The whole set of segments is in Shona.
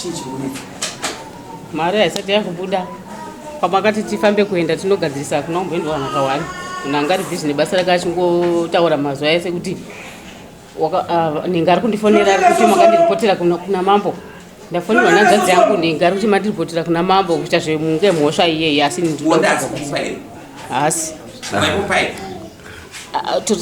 Chii chiri kunetsa? Mari haisati yakubuda. Pamakati tifambe kuenda tinogadzirisa hakuna kumboendwa vanhu vakawanda. Munhu anga ari busy nebasa rake achingotaura mazuva ese kuti nhinga ari kundifonera ari kuti makandiripotera kuna mambo. Ndafonerwa nehanzvadzi yangu nhinga ari kuti mandiripotera kuna mambo kuita zvemunge mhosva iyeye asi ndinoda kupa here? Haasi.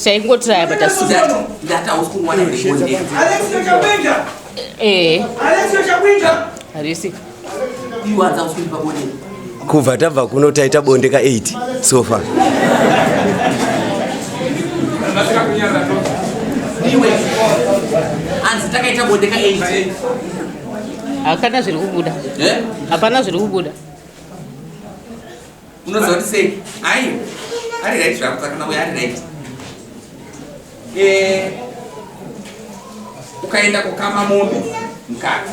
Taingotiraya but asi harisi kubva tabva kuno taita bonde ka 8 so far. Hakana zviri kubuda, hapana zviri kubuda. Unoziva kuti sei? Ai, ari right zvako, saka nauya ari right. Eh, ukaenda kukama mombe mukaka.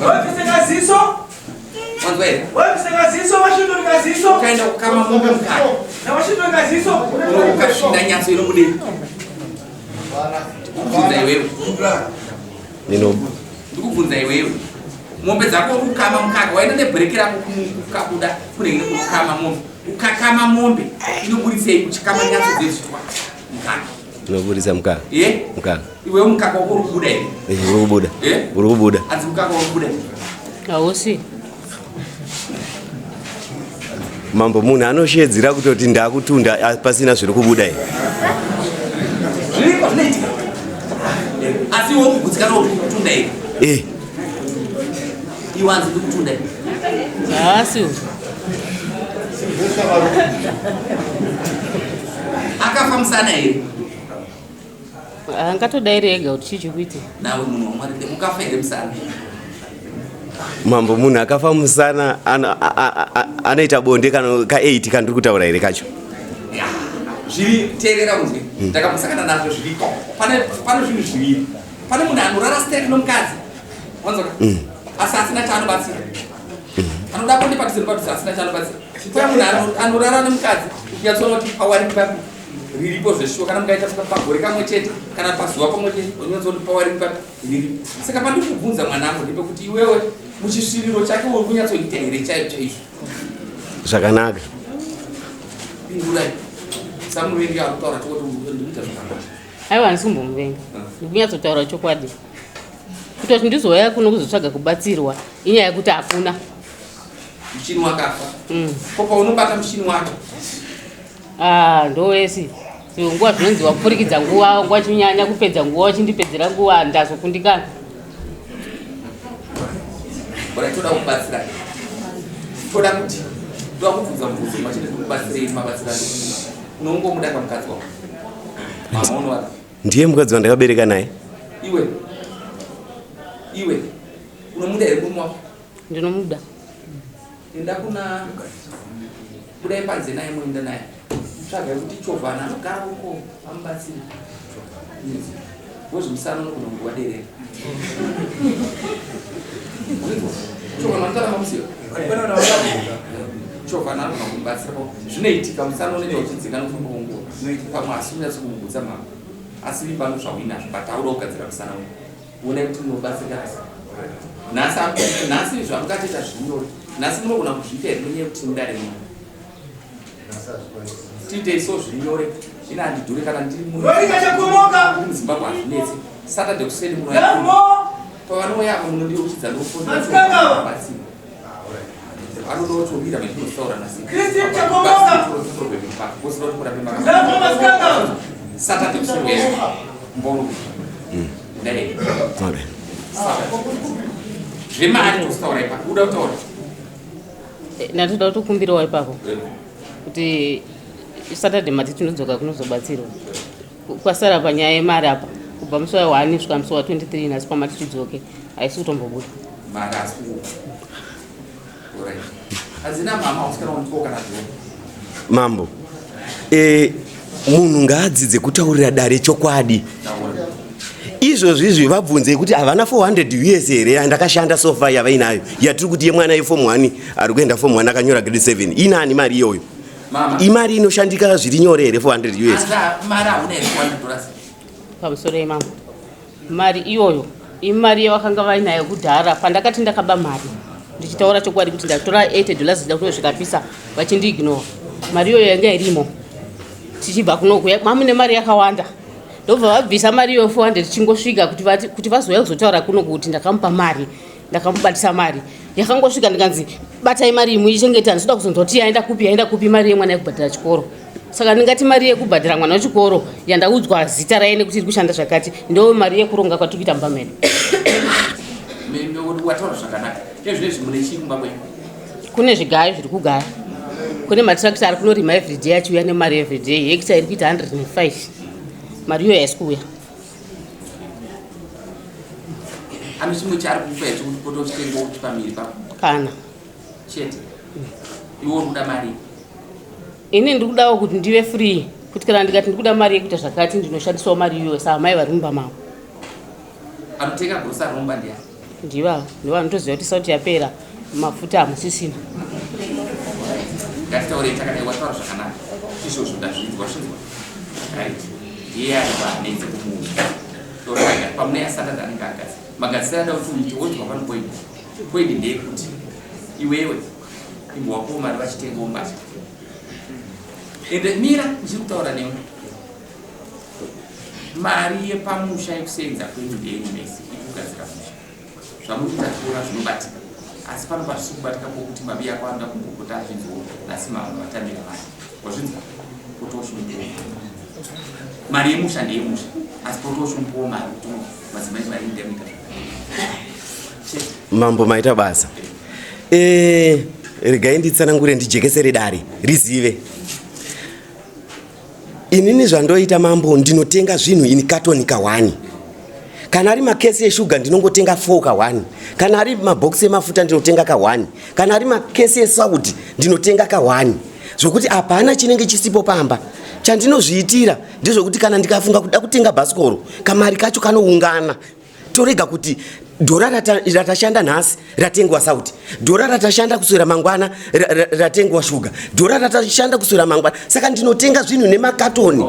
Webviseka ziso. Wanzwa here? Webviseka ziso, washindurika ziso. Ukaenda kukama mombe mukaka. Na washindurika ziso. Ukasvinda nyatso inobudei? Ndikubvunza iwewe. Ndikubvunza iwewe. Mombe dzako uri kukama mukaka, waenda nebhureki rako kukabuda kunenge kukama mombe. Ukakama mombe inoburitsei uchikama nyatso dzezvitwa mukaka. Inoburitsa mukaka. Eh? Mukaka. Iwewe mukaka wako uri kubuda here? Eh, uri kubuda. Eh? Uri kubuda. Hanzi mukaka uri kubuda. Hausi. Mambo, munhu anoshedzera kutoti ndakutunda pasina zviri kubuda here? Zviriko zvinoitika. Asi iwe ukugutsikana uri kutunda here? Eh. Iwe hanzi ndiri kutunda here? Haasi. Akafa musana here? Angatodairi ega kuti chii chikuitika. Nawe munhu waMwari, ukafa here musana? Mambo, munhu akafa musana anoita bonde kana ka 8 kandiri kutaura here kacho? Zviri teerera unzwe. Ndakambosangana nazvo zviriko. Pane zvinhu zviviri. Pane munhu anorara sterek nomukadzi. Wanzwa? Asi asina chaanobatsira. Anoda bonde padhuze nepadhuze asina chaanobatsira. Pane munhu anorara nemukadzi uchinyatsoona kuti pawari papi riripo zveshuwa, kana mukaita pagore kamwe chete kana pazuva pamwe chete unyatsoona kuti pawari papi riripo. Saka pandiri kubvunza mwanangu ndepekuti iwewe muchisviriro chake uri kunyatsoita here chaizvo chaizvo? Zvakanaka. Pindurai. Samuvengi ari kutaura chokwadi, ndikuita zvakanaka. Aiwa, handisi kumbomuvenga, ndikunyatsotaura chokwadi. Kutoti ndizouya kuno kuzotsvaga kubatsirwa inyaya yekuti hakuna muchini wakafa. Ko paunobata muchini wacho? Ah, ndowesi nguva zvinonzi wapfurikidza nguva, nguva chinyanya kupedza nguva, uchindipedzera nguva, ndazokundikana. Bora toda kubatsira, toda kuti toda kubvunza mubvunzo machine tikubatsirei mabatsirano. Unongomuda kamukadzi wako mama unovada? Ndiye mukadzi wandakabereka naye. Iwe, iwe unomuda here murume wako? Ndinomuda. Enda kuna budai panze naye, muenda naye, tsvagai kuti chovhana anogara uko amubatsire wezvemusana, unogona kunge waderera. Chovhana anotaura mamuziva, chovhana anogona kumubatsira. Zvinoitika, musana unoita uchidzika nokufamba kwenguva pamwe, asi unyatso kumugutsa mama, asi vimba zvauinazvo, but auda kugadzira musana uyu. Onai kuti munobatsirika nhasi. Nhasi zvamungatoita zviri nyore nhasi, munogona kuzviita here nenyaya yekuti mudare muno tiitei so zviri nyore? Ina handidhure kana ndiri muZimbabwe, hazvinetsi. Saturday kuseni munouya, pavanouya avo munondiuchidza ndofonbatsira anoda kutomira metinotaura nasiSaturday kuseni mbono ndai zvemari tozotaura ipapo. Uda kutaura? Ndatoda kutokumbirawo ipapo kuti Saturday mati tinodzoka kunozobatsirwa, kwasara panyaya yemari apa. Kubva musi wa1 kusvika musi wa23 nhasi pamati tidzoke, haisi kutombobuda. Mari asi kuupa. Hazina mama usikana undipo kana zvo. Mambo, munhu ngaadzidze kutaurira dare chokwadi. Izvozvi izvi vabvunzei kuti havana 400 US here yandakashanda so far yavainayo, yatiri kuti yemwana yeform 1 ari kuenda form 1 akanyora grade 7. Inani mari iyoyo? Mama. Imari inoshandika zviri nyore here 400 US? Mari hauna here $400? Pamusoro yemambo, mari iyoyo. Imari yavakanga vainayo kudhara pandakati ndakaba mari ndichitaura chokwadi kuti ndatora 80 dollars ndida kutozvikapisa vachindiignore. Mari iyoyo yanga irimo tichibva kunoku mamune mari yakawanda ndobva vabvisa mari iyoyo 400 tichingosvika kuti vati kuti vazouya kuzotaura kunoku kuti ndakamupa mari ndakamubatisa mari yakangosvika ndikanzi batai mari imwe ichengete handisida kuzonzwa kuti yaenda kupi yaenda kupi mari yemwana yekubhadhara chikoro. Saka ndingati mari yekubhadhara mwana wechikoro yandaudzwa zita raye nekuti iri kushanda zvakati ndo mari yekuronga kwatiri kuita mumba medu. Wataura zvakanaka. Ezvinezvi mune chii kumba kwenyu? Kune zvigayo zviri kugaya. Kune matirakita ari kunorima everyday achiuya nemari everyday. Hekita iri kuita 105. Mari iyoyo haisi kuuya. Ane chimwe chaari kukupa here chekuti pota uchitenga uchipa miri pako? Kana. Chete. Iwe uri kuda mari? Ini ndiri kudawo kuti ndive free kuti kana ndikati ndiri kuda mari yekuita zvakati ndinoshandisawo mari iyoyo saamai vari mumba mavo. Anotenga grocery romba ndiani? Ndiva, ndiva vanotoziva kuti sauti yapera mafuta hamusisina. Ngatitaurei takadai wataura zvakanaka. Izvozvo ndazvinzwa zvinzwa. Right. Ndiye ari paanetse kumuudza. Torega pamune yasandanda anenge agadzira. Magadzira ada kuti uite wodwa pano point. Point ndeyekuti iwewe imbowapowo mari vachitengawo mbatya. Ende mira ndichiri kutaura newe. Mari yepamusha yekusenza kwenyu ndeyenyu mese ikugadzira musha. Zvamuri kuita kuona zvinobatika. Asi pano pazvisi kubatika pokuti mabi ako anoda kumbopota achinziwo nhasi mamwe vatambira mari. Wazvinzwa? Pota uchimupiwo. Mari yemusha ndeyemusha. Asi pota uchimupiwo mari kuti madzimai mari ndeyamuita zvakanaka. Chete. Mambo maita basa. Eh, regai nditsanangure ndijekesere dare rizive. Inini zvandoita mambo ndinotenga zvinhu ini katoni kahwani. Kana ari makesi eshuga ndinongotenga 4 kahwani. Kana ari mabhokisi emafuta ndinotenga kahwani. Kana ari makesi esauti ndinotenga kahwani. Zvokuti hapana chinenge chisipo pamba. Chandinozviitira ndezvekuti kana ndikafunga kuda kutenga bhasikoro kamari kacho kanoungana. Torega kuti dhora ratashanda nhasi ratengwa sauti, dhora ratashanda kuswera mangwana ratengwa shuga, dhora ratashanda kuswera mangwana. Saka ndinotenga zvinhu nemakatoni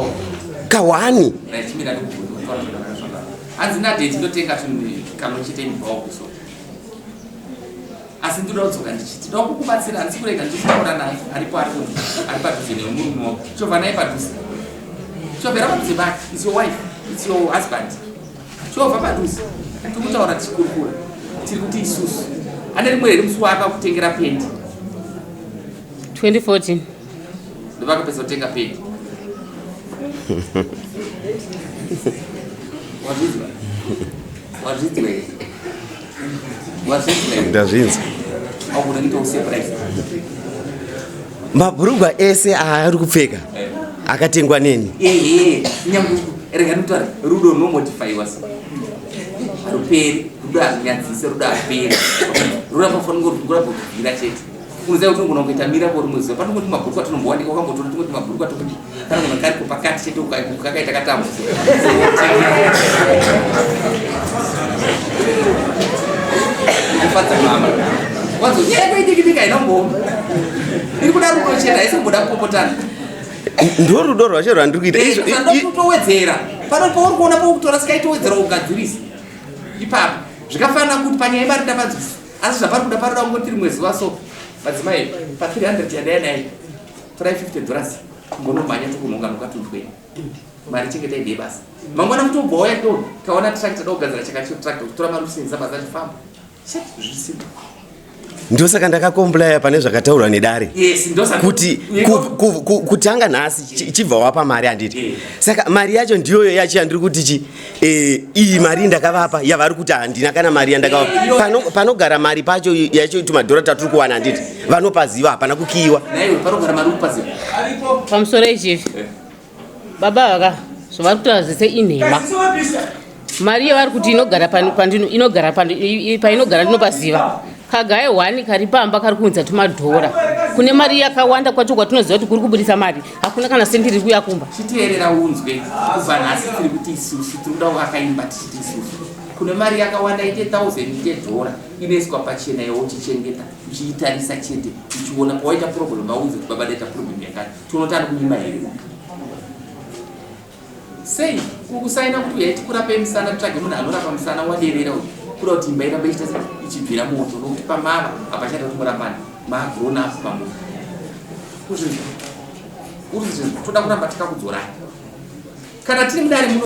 kahwani. Hanzi nadheti ndotenga zvinhu kamwe chete mubhawa kuso asi ndinoda kudzoka ndichiti ndoda kukubatsira handisi kurega ndichitaura naye aripo ari kunzi ari padhuze newe murume wako chovha naye padhuze chovhera padhuze pake its your wife its your husband Chovha padhuze tikutaura tichikurukura tiri kuti isusu ane rimwe here musi waakakutengera pendi 2014 ndovakapedza kutenga pendi wazvinzwa wazvinzwa here wazvinzwa here Ndazvinzwa. Augona kuita usurprise Mabhurugwa ese aari kupfeka akatengwa neni. Ehe, nyangwe rega ndikutaure rudo runomodifaiwa so haruperi rudo harunyadzise rudo haruperi rudo apafanira kuramba kubvira chete unoziva kuti unogona kuita mira ko rimwe zuva panongoti mabhuku atinombowanika wakambotora tingoti mabhuku atokuti kanogona kariko pakati chete kakaita katambo kufadza mama wanzo nyaya kwaidikidika inombooma iri kuda rudo chete haisi kumboda kupopotana Ndo rudo rwacho rwandiri kuita. Izvo- Towedzera pano pauri kuona pakutora sikaitowedzera kugadzirisa ipapo zvikafanana kuti panyaya yemari ndapanzwisa asi zvapari kuda paroda kungoti rimwe zuva so madzimai pa 300 yadai nayo torai 50 dollars kumbonomhanya tokunhonga nokatundwei mari chengetai ndeye basa mangwana kutobva wauya ndo taona tractor da kugadzira chakati tractor kutora mari usenzesa basa achifamba chete zviri simple. Ndosaka ndakakomplaya pane zvakataurwa nedare. Yes, ndosaka kuti kutanga nhasi chibva wapa mari handiti. Saka mari yacho ndiyoyo yacho yandiri kuti chi iyi mari ndakavapa yavari kuti handina kana mari yandakavapa. Panogara mari pacho yacho tumadhora tatiri kuwana handiti. Vanopaziva hapana kukiyiwa. Naiwe panogara mari upaziva. Pamusoro ichivi. Baba vaka zvavari kutaura zvese inhema. Mari yavari kuti inogara pandino inogara painogara ndinopaziva. Kagaye hwani kari pamba kari kuunza tumadhora. Kune mari yakawanda kwacho kwatinoziva kuti kuri kubudisa mari. Hakuna kana sendi riri kuuya kumba. Chiteerera unzwe kubva nhasi tiri kuti isusu tiri kuda kuvaka imba tichiti isusu. Kune mari yakawanda ite 1000 ite dhora inoiswa pachena iwe uchichengeta uchiitarisa chete uchiona pawaita problem vaunze kuti baba ndaita problem yakati. Tione kuti ari kunyima here uyu. Sei ukusaina kuti uyai tikurapei musana, titsvage munhu anorapa musana waderera uyu, kuda kuti imba irambe ichiita se ichibvira moto, nokuti pamava hapachada kuti murapane, magrown up pamunhu. Kuzvinzwa uri zvinhu toda kuramba tikakudzorai kana tiri mudare muno.